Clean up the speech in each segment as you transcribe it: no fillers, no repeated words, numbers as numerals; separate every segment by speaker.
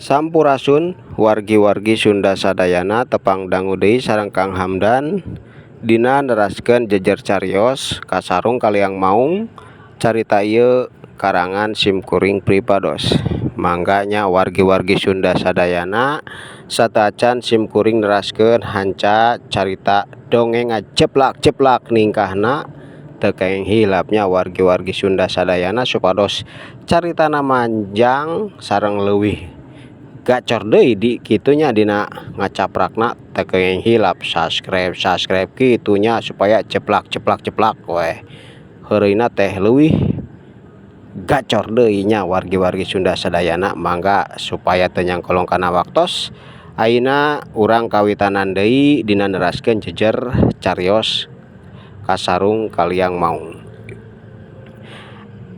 Speaker 1: Sampurasun wargi-wargi Sunda sadayana tepang dangu deui sareng Kang Hamdan dina neraskeun jejer carios kasarung kaliang maung carita ieu karangan simkuring pribados. Mangga nya wargi-wargi Sunda sadayana sateuacan simkuring neraskeun hanca carita dongeng ngajeplak-jeplak ningkahna teu kenging hilap nya wargi-wargi Sunda sadayana supados caritana manjang sareng leuwih gacor deui di kitu nya dina ngacaprakna teu kenging hilap subscribe subscribe kitu nya supaya jeplak jeplak jeplak weh heureuyna teh leuwih gacor deui nya wargi-wargi Sunda sadayana mangga supaya teu nyangkolong kana waktos ayeuna urang kawitanan deui dina neraskeun jejer carios kasarung kaliang maung.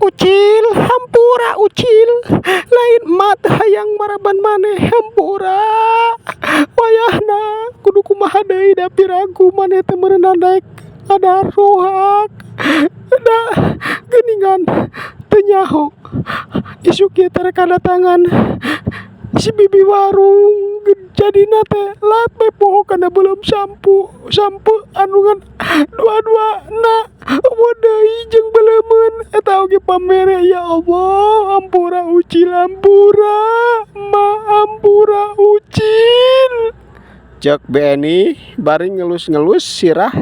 Speaker 1: Ucil hampura ucil lain emak teu hayang maraban maneh hampura wayahna kudu kumaha deui da piraku maneh teh meureunan daek ngadaruhak da geuningan teu nyaho isuk ieu teh rek kadatangan si bibi warung jadina teh lat we poho kana beuleum sampu sampe anu ngan dua-duana eueuh deui jeung beleumeun eta oge pamere ya Allah ampura ucil ampura emak ampura ucil. Ceuk Beni bari ngelus-ngelus sirah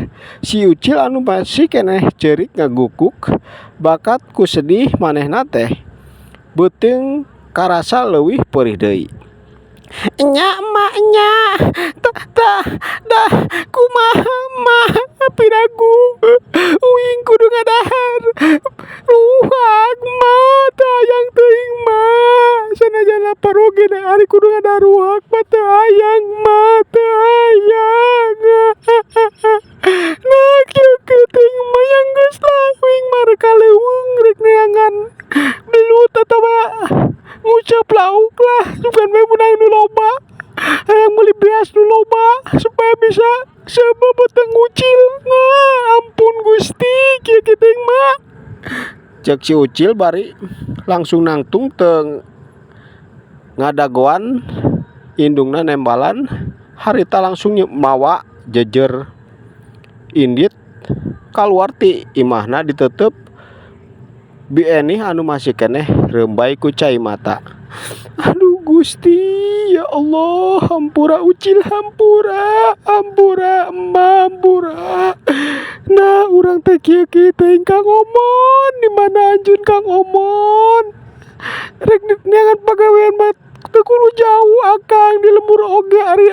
Speaker 1: si Ucil anu masih keneh ceurik ngagukuk bakat ku sedih manehna teh beuteung karasa leuwih peurih deui. Enya emak enya tah dah kumaha emak piraku uing kudu ngadahar ruhak emak teu hayang teuing emak sanajan lapar oge da ari kudu ngadahar ruhak mah teu hayang emak teu hayang nah kieu teuing emak yang geus lah uing mah rek ka leuweung rek neangan belut atawa ngucap lauk lah sugan we meunang nu loba hayang meuli beas nu loba supaya bisa seubeuh beuteung ucil nah ampun Gusti kieu kieu teuing mah. Ceuk si Ucil bari langsung nangtung teu ngadagoan indungna nembalan harita langsung mawa jejer indit kaluar ti imahna diteuteup Bi Enih anu masih keneh reumbay ku cai mata. Aduh Gusti ya Allah hampura Ucil hampura hampura emak hampura nah urang teh kieu kieu teuing Kang Omon di mana anjeun Kang Omon rek neangan pagawean mah teu kudu jauh akang di lembur oge ari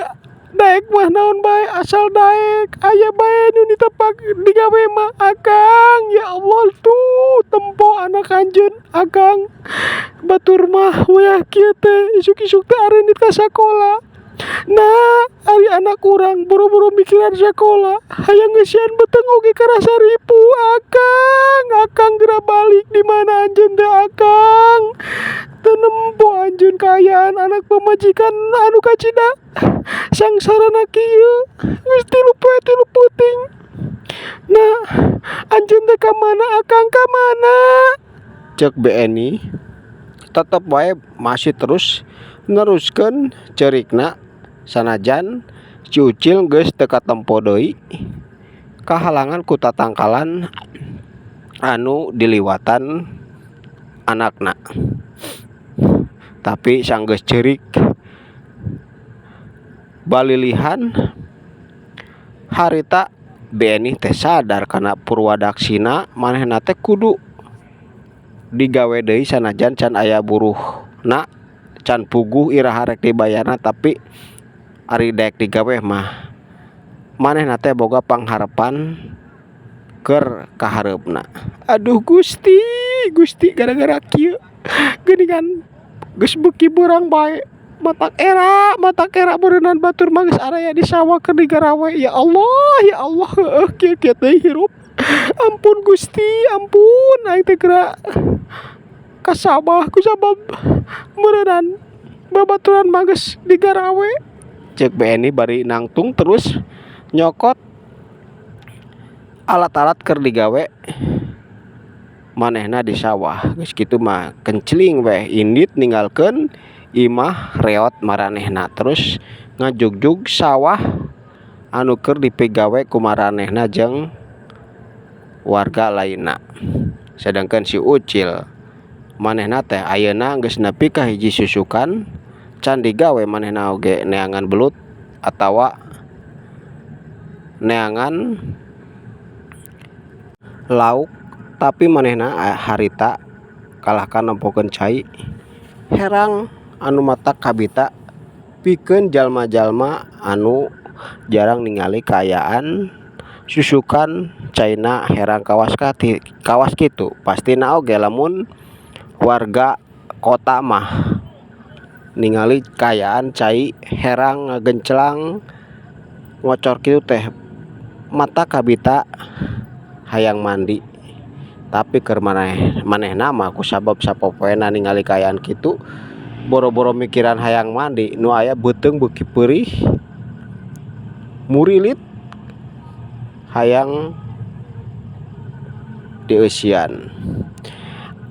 Speaker 1: daek mah naon bae asal daek aya bae nu ditepak digawe mah akang ya Allah tuh tempo anak anjeun akang batur mah wayah kieu teh isuk-isuk teh areunit ka sakola nah ari anak urang boro-boro mikiran sakola hayang ngeusian beuteung oge karasa ripuh akang akang geura balik di mana anjeun teh akang teu nempo anjeun kaayaan anak pamajikan anu kacida sangsarana kieu geus 3 poe 3 peuting nah anjeun teh ka mana akang ka mana ceuk Bi Eni tetep wae masih terus neruskeun ceurikna sanajan si Ucil geus teu katempo deui kahalangan ku tatangkalan anu diliwatan anakna. Tapi sanggeus ceurik balilihan harita Bi Enih teh sadar kana purwadaksina manehna teh kudu digawe deui sanajan can aya buruhna can puguh iraha rek dibayarna tapi ari daek digawe mah manehna teh boga pangharepan keur kahareupna. Aduh Gusti Gusti gara-gara kieu geuningan geus beuki beurang bae matak era beureunan batur mah geus araya di sawah keur digarawe ya Allah ya Allah heueuh kieu kieu teh hirup ampun Gusti ampun aing teh geura ka sawah kusabab meureunan babaturan mah geus digarawe. Ceuk Bi Eni bari nangtung terus nyokot alat-alat keur digawe manehna di sawah geus kitu mah kenceling weh indit ninggalkeun Imah reot maranehna terus ngajugjug sawah anu keur dipigawe ku maranehna jeung warga lainna. Sedangkan si Ucil manehna teh ayeuna geus nepi ka hiji susukan can digawe manehna oge neangan belut atawa neangan lauk, tapi manehna harita kalahka nempokeun cai herang anu matak kabita pikeun jalma-jalma anu jarang ningali kaayaan susukan caina herang kawas kawas kitu. Pastina oge lamun warga kota mah ningali kaayaan cai herang ngagencelang ngocor kitu teh matak kabita hayang mandi, tapi keur manehna mah kusabab sapopoena ningali kaayaan kitu boro-boro mikiran hayang mandi, nu aya beuteung beuki peurih murilit hayang dieusian.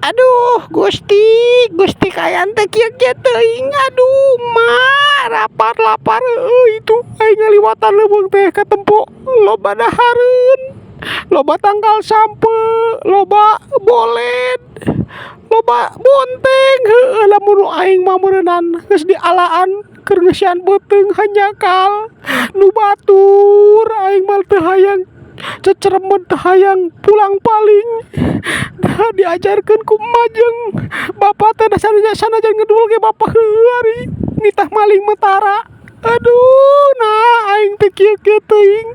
Speaker 1: Aduh Gusti, Gusti kaayaan teh kieu-kieu teuing, aduh mah lapar lapar euy itu aing ngaliwatan leuweung teh katempo loba dahareun, loba tangkal sampeu, loba boled, loba bonteng, heueuh lamun nu aing mah meureunan geus dialaan keur ngeusian beuteung hanjakal nu batur aing mah teu hayang ceceremeun, teu hayang pulang paling. Nah, diajarkeun ku emak jeung bapak teh da sanajan ngedul ge bapak heueuh ari nitah maling mah tara. Aduh, nah aing teh kieu-kieu teuing,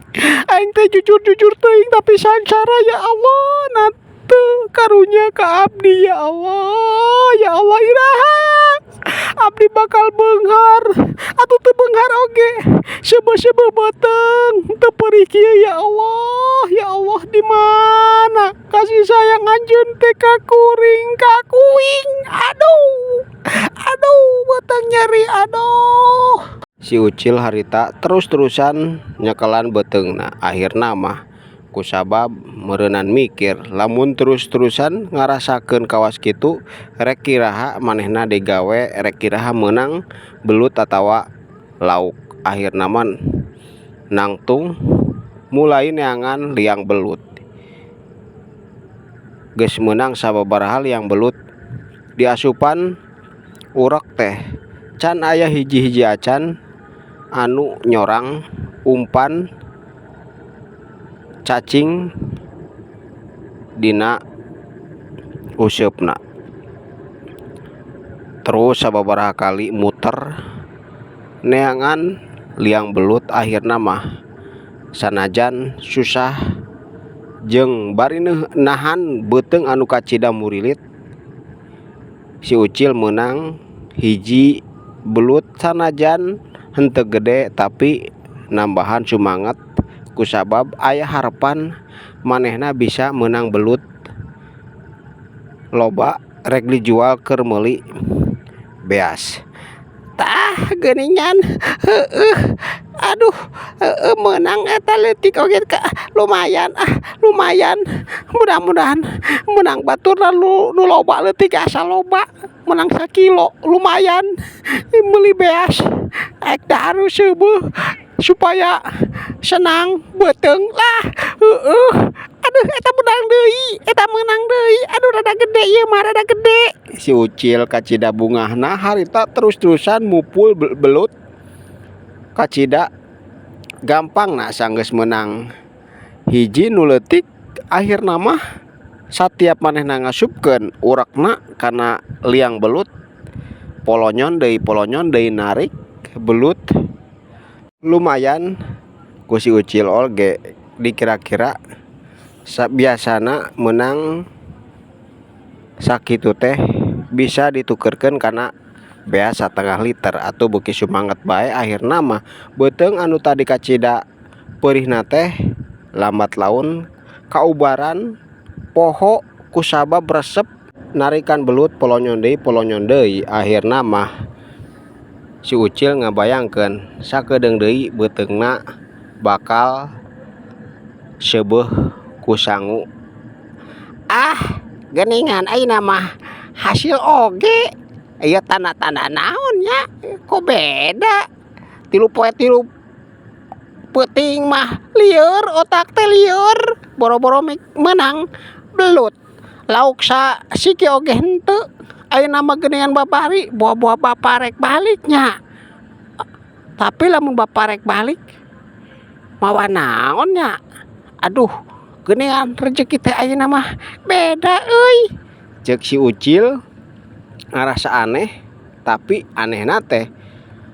Speaker 1: aing teh jujur-jujur teuing tapi sangsara, ya Allah, nah teu karunya ka abdi, ya Allah, ya Allah, iraha abdi bakal beunghar atuh teu beunghar oge seubeuh-seubeuh beuteung teu peurih kieu, ya Allah, ya Allah, di mana kasih sayang anjeun teh ka kuring, ka kuing? Aduh, aduh, beuteung nyeri, aduh. Si Ucil harita terus-terusan nyekelan beuteungna, akhirna mah kusabab meureunan mikir lamun terus-terusan ngarasakeun kawas kitu rek iraha manehna digawe, rek iraha meunang belut atawa lauk. Akhirna mah nangtung mulai neangan liang belut, geus meunang sababaraha liang belut diasupan urek teh can aya hiji-hiji acan anu nyorang umpan cacing dina useupna. Terus sababaraha kali muter neangan liang belut, akhirna mah sanajan susah jeung bari nahan beuteung anu kacida murilit, si Ucil meunang hiji belut sanajan henteu gede tapi nambahan sumanget kusabab aya harepan manehna bisa meunang belut loba rek dijual keur meuli beas. Tah geuningan, heueuh, aduh, heueuh, meunang eta leutik oge lumayan, ah, lumayan. Mudah-mudahan meunang baturna nu loba, leutik asa loba, meunang sakilo lumayan meuli beas, ek dahar seubeuh supaya senang beuteung lah. Heueuh, aduh, eta meunang deui, eta meunang deui, aduh, rada gede ieu mah, rada gede. Si Ucil kacida bungahna harita terus-terusan mupul belut kacida gampangna sanggeus meunang hiji nu leutik. Akhirna mah satiap manehna ngasupkeun urekna kana liang belut, polonyon deui narik belut lumayan ku si Ucil oge dikira-kira biasana meunang sakitu teh bisa ditukerkeun kana beas satengah liter atau beuki sumanget bae. Akhirna mah beuteung anu tadi kacida peurihna teh lambat laun kaubaran poho kusabab resep narikan belut polonyon deui. Akhirna mah si Ucil ngabayangkeun sakedeung deui beuteungna bakal seubeuh ku sangu. Ah, geuningan ayeuna mah hasil oge. Ieu tanda-tanda naon nya kok beda 3 poe 3 peuting mah lieur otak teh lieur boro-boro meunang belut lauk sasiki oge henteu. Ayeuna mah geuningan babari boa-boa bapa rek balik nya. Tapi lamun bapa rek balik mawa naon nya. Aduh geuningan rejeki teh ayeuna mah beda euy. Ceuk si Ucil ngarasa aneh, tapi anehna teh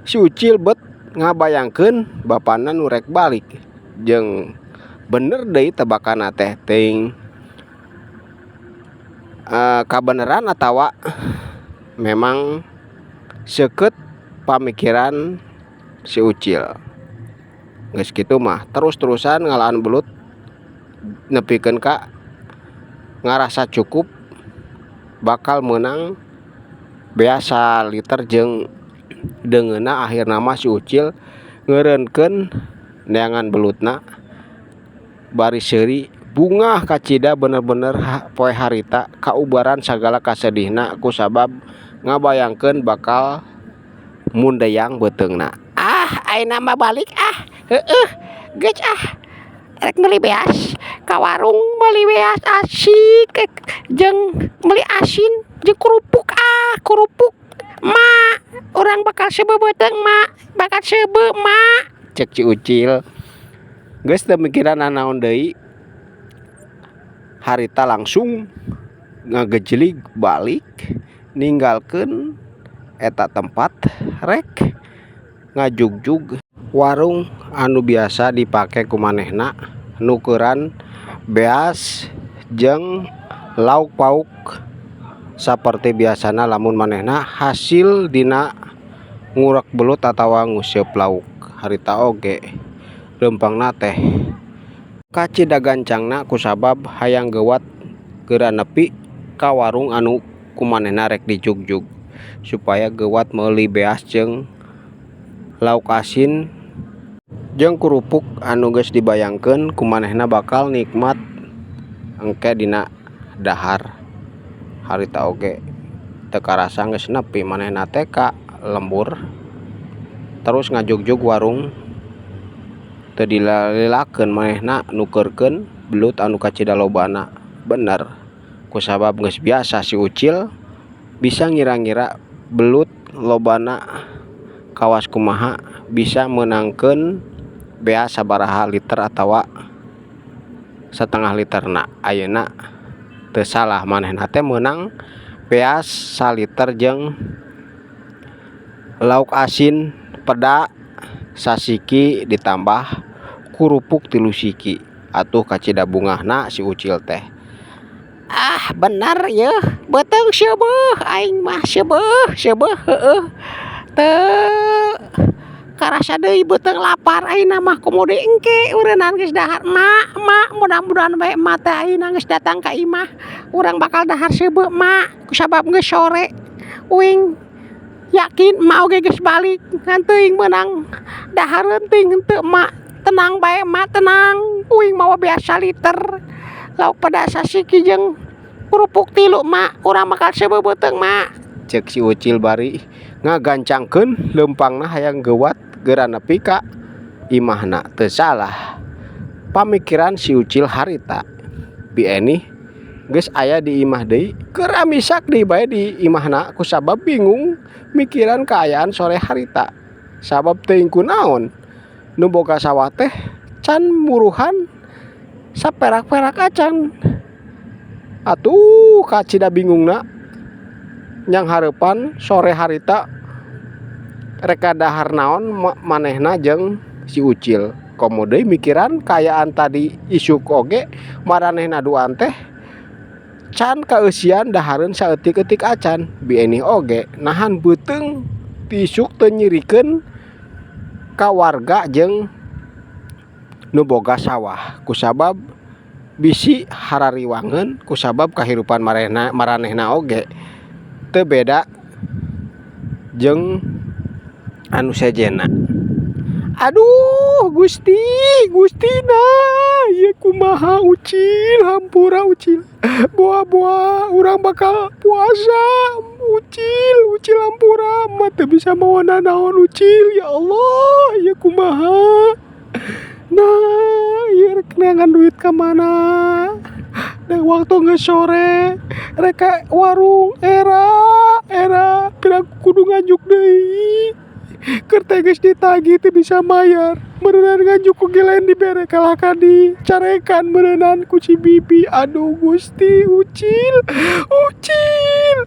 Speaker 1: si Ucil bet ngabayangkeun bapana nu rek balik jeung bener deui tebakanna teh teuing kabeneran atawa memang seukeut pamikiran si Ucil. Geus kitu mah terus-terusan ngalaan belut nepikeun ka ngarasa cukup bakal meunang beas saliter jeung deungeunna. Akhirna mah si Ucil ngeureunkeun neangan belutna bari seuri bungah kacida bener-bener poe harita kaubaran sagala kasedihna kusabab ngabayangkeun bakal mundeyang beuteungna. Ah ayeuna mah balik ah heueuh geus ah rek meuli beas ka warung meuli beas asik jeung meuli asin jeung kerupuk ah kerupuk mak urang bakal seubeuh beuteung mak bakal seubeuh mak ceuk si Ucil. Geus teu mikiran nanaon deui harita langsung ngagejlig balik ninggalkeun eta tempat rek ngajugjug warung anu biasa dipake ku manehna nukeran beas jeung lauk pauk saperti biasana lamun manehna hasil dina ngurek belut atawa nguseup lauk. Harita oge leumpangna teh kacida gancangna kusabab hayang geuwat geura nepi ka warung anu ku manehna rek dijugjug supaya geuwat meuli beas jeung lauk asin jeung kerupuk anu geus dibayangkeun ku manehna bakal nikmat engke dina dahar. Harita oge teu karasa geus nepi manehna teh ka lembur terus ngajugjug warung teu dilalilakeun manehna nukeurkeun belut anu kacida lobana. Bener kusabab geus biasa si Ucil bisa ngira-ngira belut lobana kawas kumaha bisa meunangkeun beas sabaraha liter atawa setengah literna. Ayeuna teu salah manehna teh meunang beas saliter jeung lauk asin peda sasiki ditambah kerupuk 3 siki. Atuh kacida bungahna si Ucil teh. Ah bener yeuh beuteung seubeuh aing mah seubeuh seubeuh heueuh teu karasa deui beuteung lapar ayeuna mah komo deui engke ureunan geus dahar mak mak mudah-mudahan bae emak teh ayeuna geus datang ka imah urang bakal dahar seubeuh mak kusabab geus sore uing yakin emak oge geus balik ngan teuing meunang dahareun teuing henteu emak tenang bae emak tenang uing mawa beas saliter lauk pedas sasiki jeung kerupuk 3 mak urang bakal seubeuh beuteung mak ceuk si Ucil bari ngagancangkeun leumpangna hayang geuwat geura nepi ka imahna. Teu salah pamikiran si Ucil harita Bi Eni geus aya di imah deui keur amisak deui bae di imahna kusabab bingung mikiran kaayaan sore harita sabab teuing kunaon nu boga sawah teh can muruhan saperak-perak acan. Atuh kacida bingungna nyang hareupan sore harita rek dahar naon manehna jeung si Ucil. Komo deui mikiran kaayaan tadi isuk oge maranehna duaan teh can kaeusian dahareun saeutik-eutik acan. Bi Eni oge nahan beuteung ti isuk teu nyirikeun ka warga jeung nu boga sawah kusabab bisi harariwangeun kusabab kahirupan maranehna oge teu beda jeung anu sejenna. Aduh Gusti Gustina ieu kumaha Ucil hampura Ucil boa-boa urang bakal puasa Ucil Ucil Mah teu bisa mawa nanaon, Ucil. Ya Allah, ieu kumaha? Nah, ieu rek neangan duit ka mana? Da waktu geus sore, rek ka warung era era pira kudu nganjuk deui. Keur teh geus ditagih teu bisa mayar. Meureunan nganjuk oge lain dibere, kalah ka dicarekan meureunan ku si bibi. Aduh Gusti, Ucil, Ucil.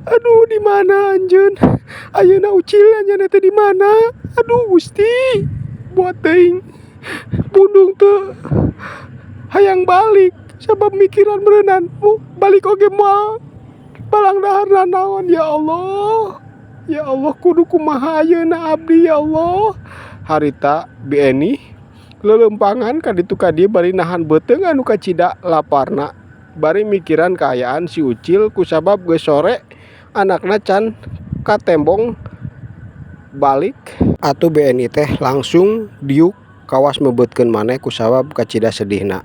Speaker 1: Aduh, di mana anjeun? Ayeuna Ucil, anjeunna teh di mana? Aduh Gusti. Buat teuing pundung teu hayang balik sabab mikiran meureunan balik oge moal balang dahar nanaon. Ya Allah. Ya Allah, kudu kumaha ayeuna abdi, ya Allah. Harita Bi Eni leuleumpangan ka ditu ka dieu bari nahan beuteung anu kacida laparna, bari mikiran kaayaan si Ucil kusabab geus sore anakna can katembong balik. Atuh Bi Eni teh langsung diuk kawas mebeutkeun maneh kusabab kacida sedihna.